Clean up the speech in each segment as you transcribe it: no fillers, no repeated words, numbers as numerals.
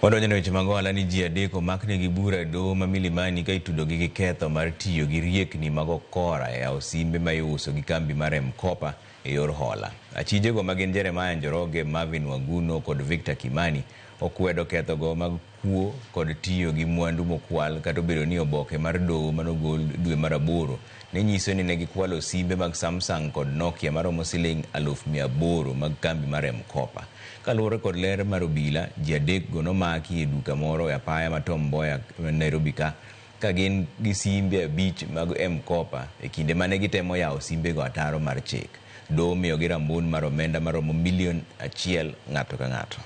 Wadonjo ne weche mag ohala ni ji adek omaknegi bura e doho ma Milimani ka itudogi gi ketho mar tiyo gi riekni mag okora e yawo simbe ma iuso gi kambi mar M-Kopa e yor hola. Achijego ma gin Jeremiah Njoroge, Marvin Waguno kod Victor Kimani okwedo kethogo mag kuo kod tiyo gi mwandu mokwal kata obedo ni oboke mar doho manogol dwe mar aboro ne nyiso ni ne gikwalo simbe mag Samsung kod Nokia maromo siling 800,000 mag kambi mar M-Kopa. Kaluwore kod ler mar obila, ji adekgo nomaki e duka moro e apaya ma Tom Mboya, Nairobi ka, ka gin gi simbe abich mag M-Kopa e kinde mane gitemo yawo simbego ataro mar chik. Doho omiyogi rambun mar omenda maromo milion achiel ng'ato ka ng'ato.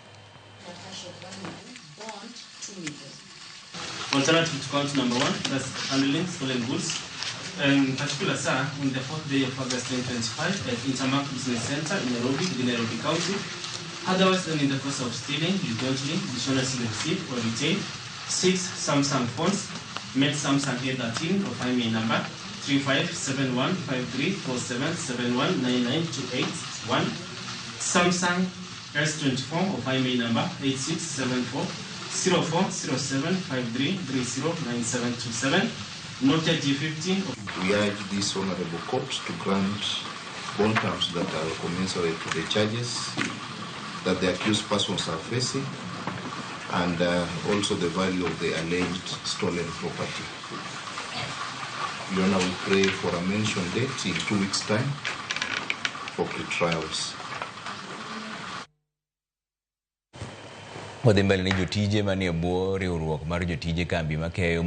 Alternative to count number 1, that's handling stolen goods. In particular, sir, on the 4th day of August 2025 at Intermark Business Center in Nairobi, within Nairobi County, otherwise than in the course of stealing, jointly, dishonestly receive or retain 6 Samsung phones, made Samsung A13 of IMEI number 35715347719928 1, Samsung S24 of IMEI number 8674040753309727, Nokia G50. We urge this honorable court to grant bond terms that are commensurate to the charges that the accused persons are facing, and also the value of the alleged stolen property. Your Honor, we pray for a mention date in 2 weeks' time for pre-trials. Wadhi mbele ni jotije manie bwo riwruok mar jotije kambi makeyo